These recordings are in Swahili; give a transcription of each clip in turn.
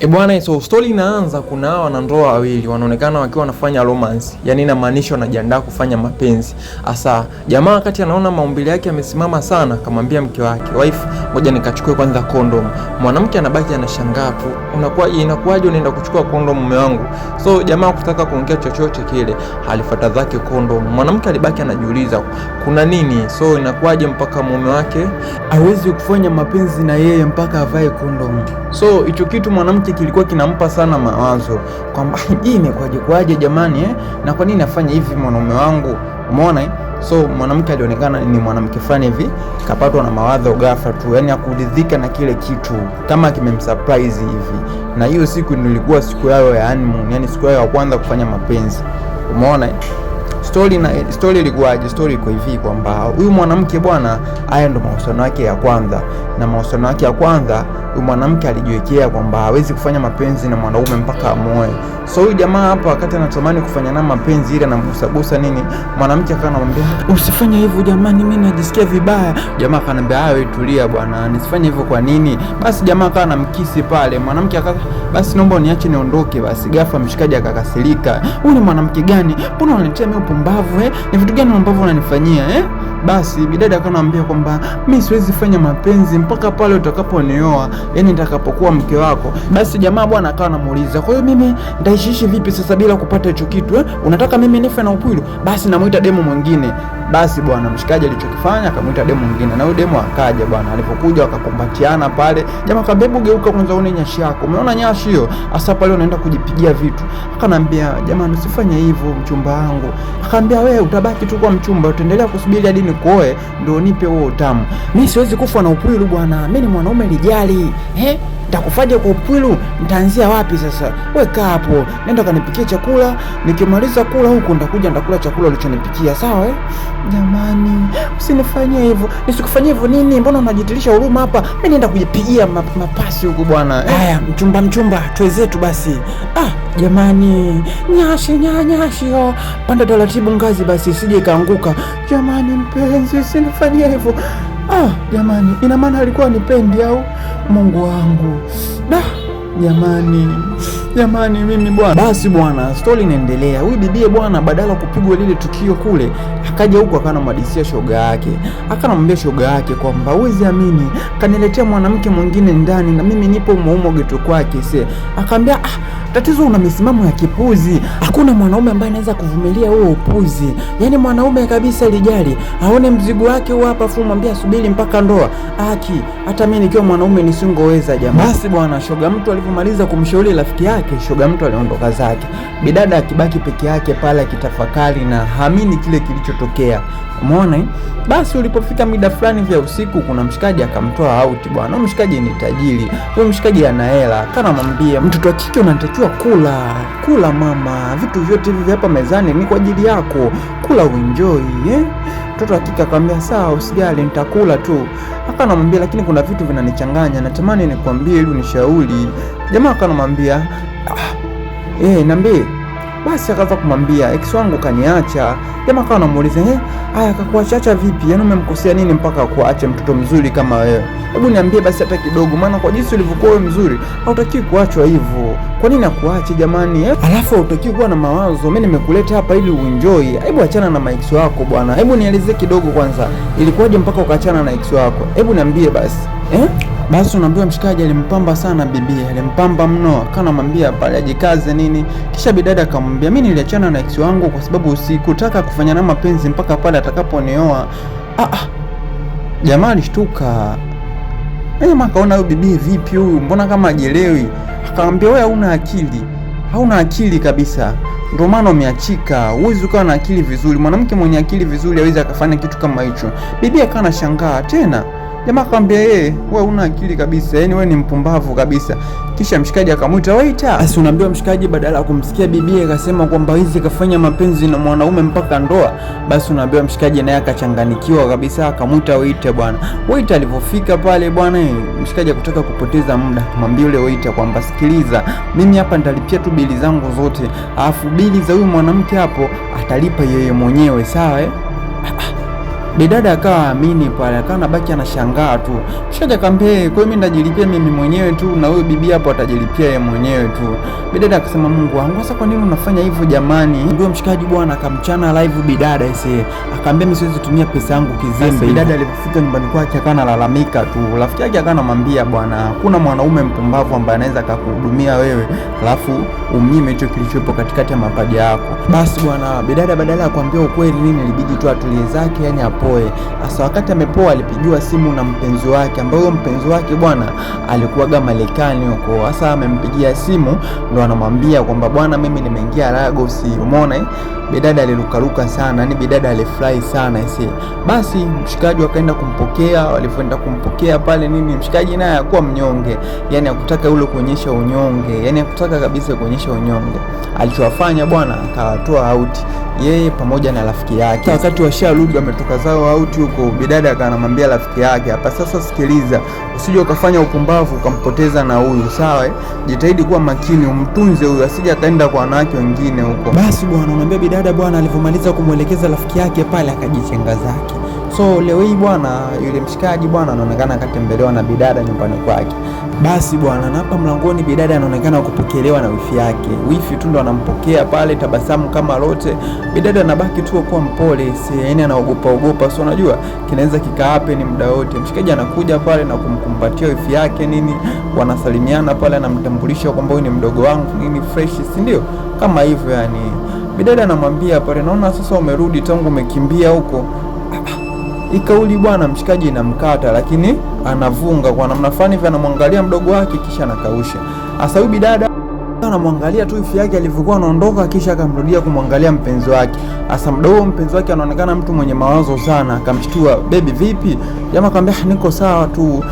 E bwana, so story inaanza, kuna hawa wanandoa wawili wanaonekana wakiwa wanafanya romance, yani inamaanisha wanajiandaa kufanya mapenzi. Asa jamaa wakati anaona maumbile yake yamesimama sana, akamwambia mke wake, wife, ngoja nikachukue kwanza condom. Mwanamke anabaki anashangaa tu, unakuwa inakuwaje unaenda kuchukua condom mume wangu? So jamaa kutaka kuongea chochote kile, alifuata zake condom. Mwanamke alibaki anajiuliza kuna nini? So inakuwaje mpaka mume wake hawezi kufanya mapenzi na yeye mpaka avae kondomu. So hicho kitu mwanamke kilikuwa kinampa sana mawazo kwamba hii imekwaje kwaje jamani eh? Na kwa nini nafanya hivi mwanaume wangu, umeona eh? So mwanamke alionekana ni mwanamke fulani hivi kapatwa na mawazo ghafla tu, yani hakuridhika na kile kitu kama kimemsurprise hivi. Na hiyo siku nilikuwa siku yao ya honeymoon, yani siku yao ya kwanza kufanya mapenzi, umeona eh? Story na story ilikuwaje? Story iko hivi kwamba huyu mwanamke bwana, haya ndo mahusiano yake ya kwanza, na mahusiano yake ya kwanza huyu mwanamke alijiwekea kwamba hawezi kufanya mapenzi na mwanaume mpaka amoe. So huyu jamaa hapa, wakati anatamani kufanya naye mapenzi ile anamgusagusa nini, mwanamke akawa anamwambia usifanye hivyo jamani, mimi najisikia vibaya. Jamaa akanambia wewe tulia bwana, nisifanye hivyo kwa nini? Basi jamaa akawa anamkisi pale, mwanamke akawa basi naomba uniache niondoke. Basi ghafla mshikaji akakasirika, huyu ni mwanamke gani? Mbona unaniletea mimi upumbavu eh? Ni vitu gani ambavyo unanifanyia eh? Basi bidada akanambia kwamba mi siwezi fanya mapenzi mpaka pale utakaponioa, yani nitakapokuwa mke wako. Basi jamaa bwana akawa anamuuliza, kwa hiyo mimi nitaishiishi vipi sasa bila kupata hicho kitu eh? Unataka mimi nife na upwilu? Basi namuita demu mwingine. Basi bwana mshikaji alichokifanya akamuita demu mwingine, na huyo demu akaja bwana. Alipokuja wakakumbatiana pale, jamaa akamwambia hebu geuka kwanza uone nyashi yako, umeona nyashi hiyo? Hasa pale unaenda kujipigia vitu. Akanambia jamani, usifanye hivyo mchumba wangu. Akaambia wewe utabaki tu kwa mchumba, utaendelea kusubiri hadi nikuoe ndio nipe huo utamu. Mimi siwezi kufa na upwilu bwana, mimi ni mwanaume lijali eh? Nitakufaje kwa upwilu? Nitaanzia wapi sasa? We kaa hapo, nenda kanipikie chakula, nikimaliza kula huku nitakuja nitakula chakula ulichonipikia, sawa eh? Jamani, usinifanyie hivyo. Nisikufanyie hivyo nini? Mbona unajitilisha huruma hapa? Mimi naenda kujipigia mapasi huku bwana. Haya, mchumba mchumba, twezetu basi. Ah, jamani, nyashi nyashi oh. Panda taratibu ngazi basi isije ikaanguka. Jamani mpenzi, usinifanyie hivyo. Ah, jamani, ina maana alikuwa nipendi au? Mungu wangu. Da, jamani. Jamani mimi bwana. Basi bwana, story inaendelea. Huyu bibie bwana badala kupigwa lile tukio kule, akaja huku akanamhadisia shoga yake. Akanamwambia shoga yake kwamba huwezi amini, kaniletea mwanamke mwingine ndani na mimi nipo umo geto kwake. Se. Akamwambia ah, tatizo una misimamo ya kipuzi. Hakuna mwanaume ambaye anaweza kuvumilia huo upuzi. Yaani mwanaume kabisa lijali, aone mzigo wake huu hapa afu mwambie asubiri mpaka ndoa. Aki, hata mimi nikiwa mwanaume nisingoweza jamaa. Basi bwana, shoga mtu alivyomaliza kumshauri rafiki yake, shoga mtu aliondoka zake. Bidada akibaki peke yake pale akitafakari na haamini kile kilichotokea. Umeona eh? Basi ulipofika mida fulani vya usiku, kuna mshikaji akamtoa out bwana. Huyu mshikaji ni tajiri, huyu mshikaji ana hela. Kanamwambia mtoto wa kike unatakiwa kula kula, mama, vitu vyote hivi hapa mezani ni kwa ajili yako, kula uenjoy eh? Mtoto wa kike akamwambia sawa, usijali nitakula tu. Akanamwambia lakini kuna vitu vinanichanganya, natamani nikwambie ili unishauri. Jamaa akanamwambia ah, niambie. Basi akaanza kumwambia ex wangu kaniacha. Jamaa akawa anamuuliza haya akakuachacha vipi? Yaani umemkosea nini mpaka akuache mtoto mzuri kama wewe? Hebu niambie basi hata kidogo, maana kwa jinsi ulivyokuwa wewe mzuri, hautaki kuachwa hivyo. Kwa nini akuache jamani eh? Alafu hautaki kuwa na mawazo, mimi nimekuleta hapa ili uenjoy. Hebu achana na maex wako bwana. Hebu nieleze kidogo kwanza, ilikuwaje mpaka ukaachana na ex wako? Hebu niambie basi eh? Basi unaambiwa mshikaji alimpamba sana bibi, alimpamba mno, akanamwambia pale ajikaze nini. Kisha bidada akamwambia mimi niliachana na ex wangu kwa sababu sikutaka kufanya na mapenzi mpaka pale atakaponioa. Jamaa alishtuka. Akaona huyu bibi vipi huyu, mbona kama hajielewi? Akamwambia wewe hauna akili, hauna akili kabisa, ndio maana umeachika. Huwezi ukawa na akili vizuri. Mwanamke mwenye akili vizuri hawezi akafanya kitu kama hicho. Bibi akawa anashangaa tena. Jamaa akamwambia yeye, wewe huna akili kabisa, yani wewe ni mpumbavu kabisa. Kisha mshikaji akamwita waiter. Basi unaambiwa mshikaji badala ya kumsikia bibi akasema kwamba hizi kafanya mapenzi na mwanaume mpaka ndoa, basi unaambiwa mshikaji naye akachanganikiwa kabisa, akamwita waiter bwana. Waiter alipofika pale bwana, mshikaji hakutaka kupoteza muda, akamwambia yule waiter kwamba sikiliza, mimi hapa nitalipia tu bili zangu zote, alafu bili za huyu mwanamke hapo atalipa yeye mwenyewe, sawa eh? Bidada akawa amini pale, akawa anabaki anashangaa tu. Mshikaji akamwambia, kwa hiyo mimi nitajilipia mimi mwenyewe tu na huyo bibi hapo atajilipia yeye mwenyewe tu. Bidada akasema, Mungu wangu, sasa kwa nini unafanya hivyo jamani? Ndio mshikaji bwana akamchana live bidada ise, akaambia mimi siwezi tumia pesa yangu kizembe. Bidada alipofika nyumbani kwake akawa analalamika tu. Rafiki yake akawa anamwambia, bwana, hakuna mwanaume mpumbavu ambaye anaweza akakuhudumia wewe alafu umnyime hicho kilichopo katikati ya mapaja yako. Basi bwana bidada badala ya kuambia ukweli nini, ilibidi tu atulie zake, yani apoe. Hasa wakati amepoa, alipigiwa simu na mpenzi wake, ambaye huyo mpenzi wake bwana alikuwaga Marekani huko. Hasa amempigia simu ndo anamwambia kwamba bwana, mimi nimeingia Lagos, umeona eh? Bidada alirukaruka sana, yani bidada alifurahi sana isi. Basi mshikaji wakaenda kumpokea, walivyoenda kumpokea pale nini, mshikaji naye hakuwa mnyonge, yani hakutaka yule kuonyesha unyonge, yani hakutaka kabisa kuonyesha unyonge. Alichowafanya bwana, akawatoa out yeye pamoja na rafiki yake. Wakati washarudi wametoka zao out huko, bidada akanamwambia rafiki yake, hapa sasa, sikiliza, usije ukafanya upumbavu ukampoteza na huyu, sawa? Jitahidi kuwa makini, umtunze huyu asije akaenda kwa wanawake wengine huko. Basi bwana, unaambia bidada bwana, alivyomaliza kumwelekeza rafiki yake pale, akajichenga zake. So leo hii bwana, yule mshikaji bwana anaonekana akatembelewa na bidada nyumbani kwake. Basi bwana, na hapa mlangoni bidada anaonekana kupokelewa na wifi yake. Wifi tu ndo anampokea pale, tabasamu kama lote. Bidada anabaki tu kuwa mpole, si yaani anaogopa ogopa, so unajua kinaweza kika ni muda wote. Mshikaji anakuja pale na kumkumbatia wifi yake nini, wanasalimiana pale, anamtambulisha kwamba huyu ni mdogo wangu nini, fresh, si ndio? Kama hivyo yani. Bidada anamwambia pale, naona sasa umerudi tangu umekimbia huko. Hii kauli bwana mshikaji inamkata, lakini anavunga kwa namna fulani hivi, anamwangalia mdogo wake kisha anakausha. Asa huyu bidada anamwangalia tu wifi yake alivyokuwa anaondoka, kisha akamrudia kumwangalia mpenzi wake. Asa mdogo mpenzi wake anaonekana mtu mwenye mawazo sana, akamshtua, baby vipi? Jamaa akamwambia niko sawa tu.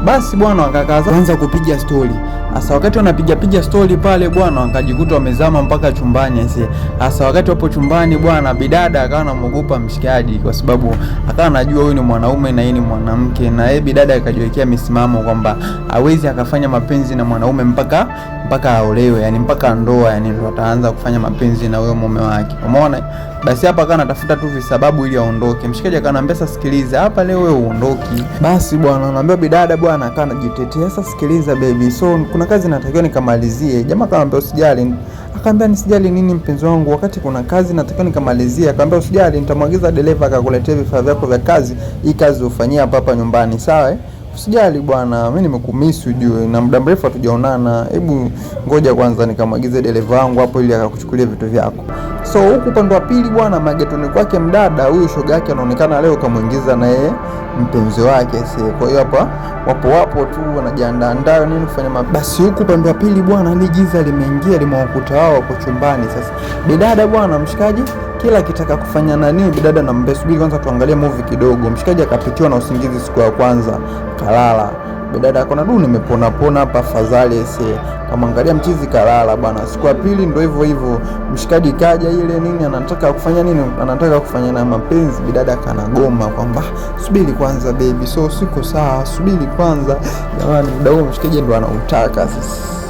Basi bwana wakakaza anza kupiga stori. Asa wakati wanapiga piga stori pale bwana, wakajikuta wamezama mpaka chumbani. Asa wakati wapo chumbani bwana, bidada akawa anamuogopa mshikaji kwa sababu akawa anajua huyu ni mwanaume na yeye ni mwanamke, na yeye bidada akajiwekea misimamo kwamba hawezi akafanya mapenzi na mwanaume mpaka aolewe, yani mpaka ndoa, yani ndio ataanza kufanya mapenzi na huyo mume wake. Umeona? Basi hapa akawa anatafuta tu visababu ili aondoke. Mshikaji akanambia sasa, sikiliza hapa leo wewe uondoki. Basi bwana, anaambia bidada bwana, akawa anajitetea sasa, sikiliza baby, so kuna kazi natakiwa nikamalizie. Jamaa akamwambia usijali. Akaambia nisijali nini mpenzi wangu, wakati kuna kazi natakiwa nikamalizie. Akaambia usijali, nitamwagiza dereva akakuletea vifaa vyako vya kazi, hii kazi ufanyie hapa hapa nyumbani, sawa eh? Usijali bwana, mimi nimekumisi ujue, na muda mrefu hatujaonana. Hebu ngoja kwanza nikamwagize dereva wangu hapo ili akakuchukulia vitu vyako. So huku upande wa pili bwana, magetoni kwake mdada huyu shoga yake anaonekana leo kamuingiza na yeye mpenzi wake si. Kwa hiyo hapa wapo tu wanajiandaa nini kufanya. Basi huku upande wa pili bwana, ile giza limeingia limewakuta wao wako chumbani. Sasa bidada bwana, mshikaji kila akitaka kufanya nani, bidada anamwambia subiri kwanza tuangalie movie kidogo. Mshikaji akapitiwa na usingizi siku ya kwanza, kalala. Bidada akaona du, nimepona pona hapa afadhali ese. Kamwangalia mchizi kalala bwana. Siku ya pili ndio hivyo hivyo, mshikaji kaja ile nini, anataka kufanya nini, anataka kufanya na mapenzi. Bidada kanagoma kwamba subiri kwanza baby, so siko sawa, subiri kwanza. Jamani, muda huo mshikaji ndo anautaka sasa.